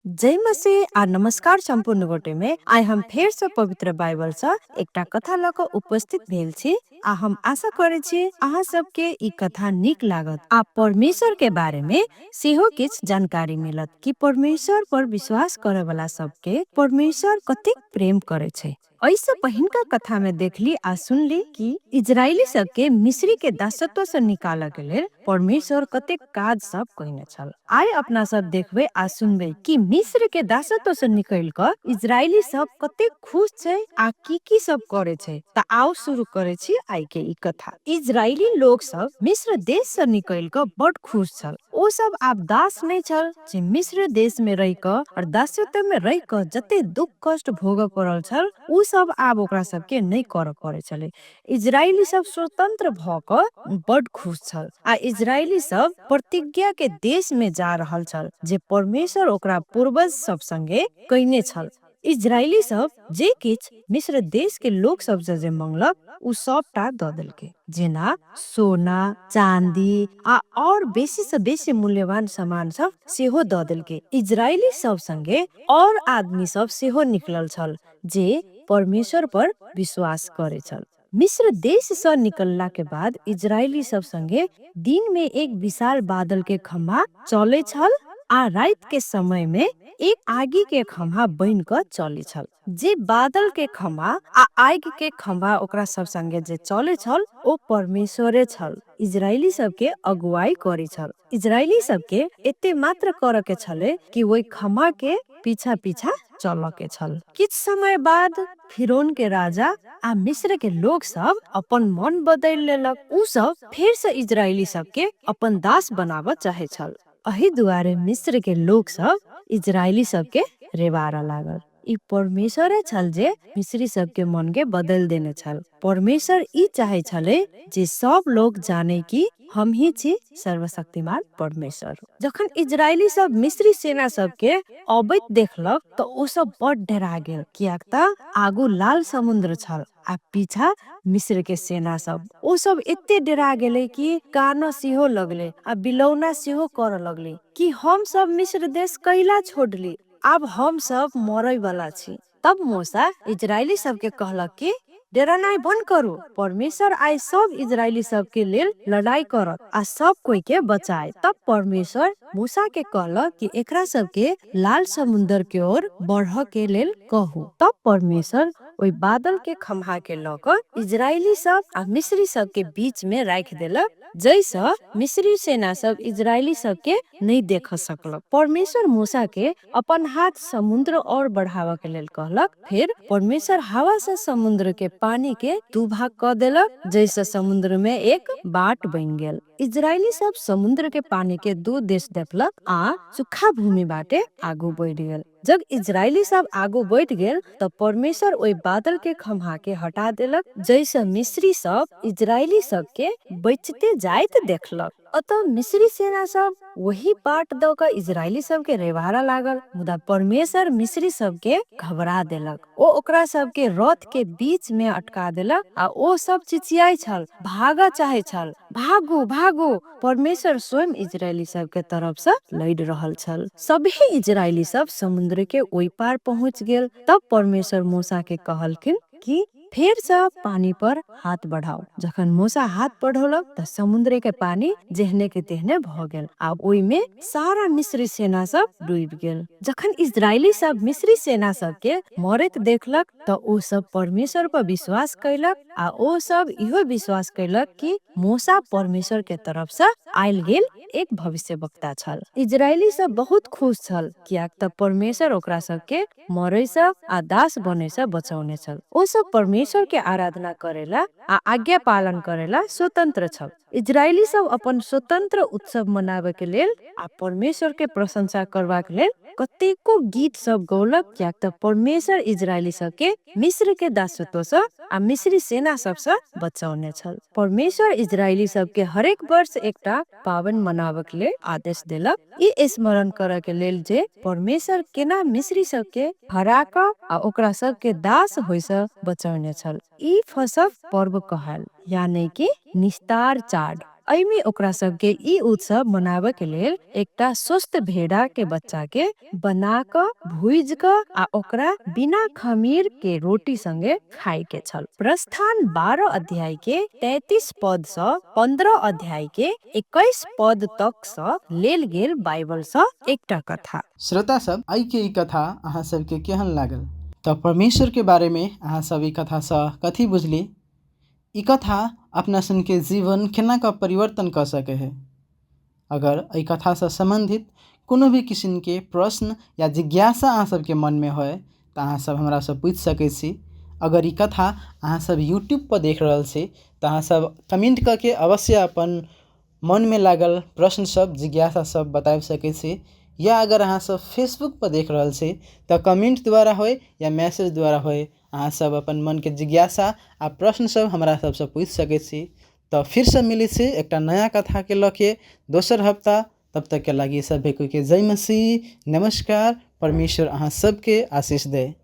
जय मसीह आ नमस्कार सम्पूर्ण गोटे में आइ हम फेर से पवित्र बाइबल से एकटा कथा ल क उपस्थित भेल छी आ हम आशा करै छी अहाँ सबके ई कथा नीक लागत आ परमेश्वर के बारे में सेहो किछु जानकारी मिलत कि परमेश्वर पर विश्वास करे वाला सबके परमेश्वर कतेक प्रेम करे छै। एहिसँ पहिनका कथा में देखली आ सुनली कि इजरायली सबके मिस्री के दासत्व से निकालऽ के लेल परमेश्वर कतेक काज सब कयने छल। आइ अपना सब देखबै आ सुनबै कि मिस्र के दासत्व से निकलि कऽ इजरायली सब कतेक खुश छै आ की सब करे छै। तऽ आउ शुरू करे छी आइ के ई कथा। इजरायली लोग सब मिस्र देश से निकलि कऽ बड खुश छल। ओ सब आब दास नहि छल जे मिस्र देश में रहि कऽ और दासत्व में रहि कऽ जते दुख कष्ट भोगऽ पड़ल छल उ सब आब ओकरा सबके नहि करऽ पड़ै छलै। इजरायली सब स्वतंत्र भऽ कऽ बड खुश छल आ इजरायली सब प्रतिज्ञा के देश में जा रहल छल जे परमेश्वर ओकरा पूर्वज सब संगे कयने छल। इजरायली सब जे किछु मिस्र देश के लोक सब से जे मंगलक उ सबटा दऽ देलकै, जेना सोना चांदी आ और बेसी से बेसी मूल्यवान सामान सब सेहो दऽ देलकै। इजरायली सब संगे और आदमी सब सेहो निकलल छल जे परमेश्वर पर विश्वास करे छल। मिस्र देश से निकलला के बाद इजरायली सब संगे दिन में एक विशाल बादल के खंभा चले छल आ रात के समय में एक आगी के खंभा बन के चले छल। जे बादल के खंभा आ आगि के खंभा ओकरा सब संगे जे चले छल ओ परमेश्वरे छल। इजरायली सबके अगुवाई करे छल। इजरायली सबके एते मात्र करऽ के छले कि ओहि खंभा के पीछा पीछा चलऽ के छल। किछु समय बाद फिरौन के राजा आ मिस्र के लोग सब अपन मन बदलि लेलक। उ सब फेर से इजरायली सबके अपन दास बनाबऽ चाहे छल। एहि दुआरे मिस्र के लोग सब इजरायली सबके रेबारऽ लागल। ई परमेश्वरे छल जे मिस्री सबके मन के बदल देने छल। परमेश्वर ई चाहे छले जे सब लोग जाने कि हम ही छी सर्वशक्तिमान परमेश्वर। जखन इजरायली सब मिस्री सेना सबके अबैत देखलक तऽ ओ सब बड डरा गेल, कियाक तऽ आगू लाल समुद्र छल आ पीछा मिस्र के सेना सब। ओ सब एते डरा गेले कि कानऽ सेहो लगले आ बिलौना सेहो करऽ लगले कि हम सब मिस्र देश कैला छोड़ली, आब हम सब मरै वाला छी। तब मूसा इजरायली सबके कहलक कि डरानाइ बंद करू, परमेश्वर आइ सब इजरायली सबके लेल लड़ाई करत आ सब कोई के बचाए। तब परमेश्वर मूसा के कहलक कि एकरा सबके लाल समुद्र के ओर बढ़ के लेल कहू। तब परमेश्वर ओहि बादल के खंभा के लऽ कऽ इजरायली सब आ मिस्री सब के बीच में राखि देलक, जैसँ मिस्री सेना सब इजरायली सब के नहीं देख सकलक। परमेश्वर मूसा के अपन हाथ समुद्र और बढ़ावा के लेल कहलक। फिर परमेश्वर हवा से समुद्र के पानी के दू भाग कऽ देलक, जैसे समुद्र में एक बाट बनि गेल। इजरायली सब समुद्र के पानी के दू देश देखलक आ सूखा भूमि बाटे आगू बढ़ि गेल। जब इजरायली सब आगू बढ़ि गेल तऽ परमेश्वर ओहि बादल के खंभा के हटा देलक, जैसे मिस्री सब इजरायली सब के बचते जाइत देखलक। अतः मिस्री सेना सब वही बाट दऽ कऽ इजरायली सब के रेबारऽ लागल, मुदा परमेश्वर मिस्री सब के घबरा देलक। ओ ओकरा सब के रथ के बीच में अटका देलक आ ओ सब चिचियाइ छल, भागऽ चाहे छल, भागू भागू। परमेश्वर स्वयं इजरायली सब के तरफ से लड़ि रहल छल। सभी इजरायली सब समुद्र के ओहि पार पहुंच गेल। तब परमेश्वर मूसा के कहलखिन कि फेर से पानी पर हाथ बढ़ाओ। जखन मूसा हाथ बढ़ौलक तऽ समुद्र के पानी जेहने के तेहने भऽ गेल आ ओहि में सारा मिस्री सेना सब डूबि गेल। जखन इजरायली सब मिस्री सेना सब के मरैत देखलक तऽ ओ सब परमेश्वर पर विश्वास कयलक आ ओ सब इहो विश्वास कयलक कि मूसा परमेश्वर के तरफ से आयल गेल एक भविष्यवक्ता छल। इजरायली सब बहुत खुश छल, कियाक तऽ परमेश्वर ओकरा सबके मरै से आ दास बनै से बचौने छल। ओ सब परमेश्वर के आराधना करेला आ आज्ञा पालन करेला स्वतंत्र छल। इजरायली सब अपन स्वतंत्र उत्सव मनाबे के लेल आ परमेश्वर के प्रशंसा करबाक लेल कतेको गीत सब गौलक, कियाक तऽ परमेश्वर इजरायली सब के मिस्र के दासत्व से आ मिस्री सेना सब से बचौने छल। परमेश्वर इजरायली सब के हरेक वर्ष एकटा पाबनि मनाबे के लेल आदेश देलक, ई स्मरण करऽ के लेल जे परमेश्वर केना मिस्री सब के हरा कऽ आ ओकरा सब के दास होय से बचौने छल। ई फसह पर्व कहायल, यानी कि निस्तार चाड। एहिमे ओकरा सबके ई उत्सव मनाबय के लेल एकटा स्वस्थ भेड़ा के बच्चा के बना कऽ भुजि कऽ आ ओकरा बिना खमीर के रोटी संगे खाय के छल। प्रस्थान 12 अध्याय के 33 पद सँ 15 अध्याय के 21 पद तक सँ लेल गेल बाइबल सँ एकटा कथा। श्रोता सब, एहिके ई कथा अहाँ सबके केहन लागल? तऽ परमेश्वरके बारेमे अहाँ सब ई कथासँ कथी बुझली? ई कथा अपना सनके जीवन केना कऽ परिवर्तन कऽ सकै है? अगर एहि कथासँ सम्बन्धित कोनो भी किसिमके प्रश्न या जिज्ञासा अहाँ सबके मनमे होय तऽ अहाँ सब हमरासँ पूछि सकै छी। अगर ई कथा अहाँ सब यूट्यूब पर देख रहल छी तऽ अहाँ सब कमेंट कऽ के अवश्य अपन मनमे लागल प्रश्न सब, जिज्ञासा सब बताबि सकै छी। या अगर अहाँ सब फेसबुक पर देख रहल छी तऽ कमेंट द्वारा होय या मैसेज द्वारा होय अहाँ सब अपन मनके जिज्ञासा आ प्रश्न सब हमरा सबसँ पूछि सकै छी। तऽ फिरसँ मिलै छी एकटा नया कथाके लऽ के दोसर हफ्ता। तब तकके लागि सभे कोइके जय मसीह, नमस्कार। परमेश्वर अहाँ सबके आशीष दे।